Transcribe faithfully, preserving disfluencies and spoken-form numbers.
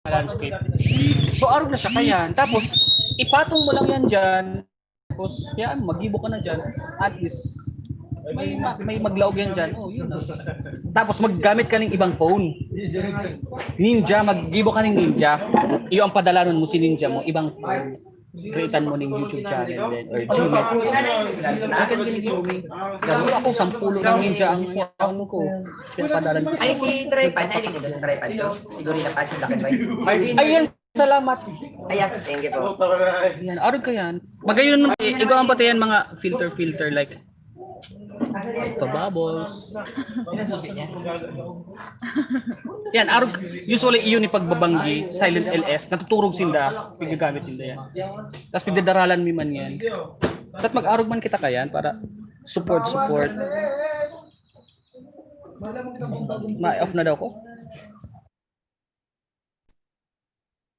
landscape. So, arog na siya kayan. Tapos, ipatong mo lang yan dyan. Tapos, yan, mag-ibo ka na dyan. At least, may, ma- may maglaog yan dyan. Oh, yun na. Tapos, maggamit ka ng ibang phone. Ninja, mag-ibo ka ng Ninja. Iyo ang padalanon mo si Ninja mo, ibang phone. Createan mo ng YouTube channel din, or Gmail. Ay, kan gini, gini, gini. Gagawin ako, sampulo ng Ninja ang ano ko. Pinapadalan ko. Ay, si Tripod, nailing ko doon sa Tripod ko. Si Gorilla Pants, yung black and white. Marvin. Ayan, salamat. Ayan, thank you po. Yan, arog ka yan. Magayon naman, eh, ikaw ang pati yan, mga filter-filter, like, pabubbles. Yan ang susi niya. Yan, arog, usually, iyon yung pagbabanggi, silent L S, natuturog sinda, pinagamit nila yan. Tapos pagdadaralan mi man yan. Dapat mag-arog man kita kayan para support, support. Ma-off na daw ko.